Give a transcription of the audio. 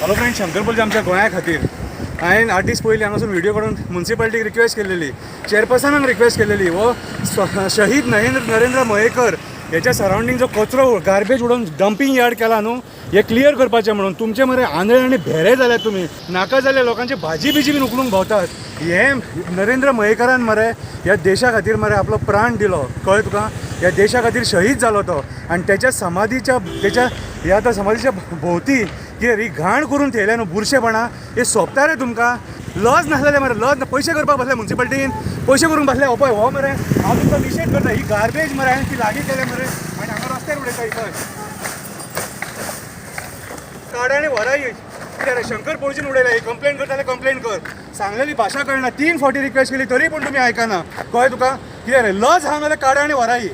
Hello friend, Shankar पळजी आमच्या गोंया खातीर हांवें 8 दीस पयलीं हांगासून व्हिडिओ काडून मुन्सिपालिटीक रिक्वेस्ट केलेली, चेअरपर्सनाक रिक्वेस्ट केलेली. हो शहीद नरेंद्र नरेंद्र मयेकर हेच्या सरावंडींग जो कचरो, गार्बेज उडोवन डंपींग यार्ड केला न्हू, हे क्लियर करपाचें म्हणून. तुमचे मरे आंधळे आनी भेरे जाल्यात तुमी. नाका जाल्ले लोकांची भाजी बिजी बीन उखलूंक भोंवतात. हे नरेंद्र मयेकरान मरे ह्या देशा खातीर मरे आपलो प्राण दिलो, कळ्ळें तुका? ह्या देशा खातीर शहीद जालो तो आनी त्याच्या समाधीच्या, त्याच्या ह्या आतां समाधीच्या भोवती कितें ही घाण करून थेयल्या न्हू, बुरशेपणा, हे सोंपता रे तुमकां? लज नासलेले मरे, लज ना. पयशे करपाक बसले, मुन्सिपालिटीन पयशे करूंक बसले. हो पळय, हो मरे, हांव तुमकां निशेध करता. ही गार्बेज मरे हांवें ती लागीं केल्या मरे आनी हांगा रस्त्यार उडयता. ही काड आनी व्हरा ही. कितें रे, शंकर पळजीन उडयला ही. कंप्लेन कर जाल्यार कंप्लेन कर. सांगलेली भाशा कळना. तीन फावटी रिक्वेस्ट केली तरी पूण तुमी आयकना, कळ्ळें तुका? कितें रे, लज आहा जाल्यार काडा आनी व्हरा ही.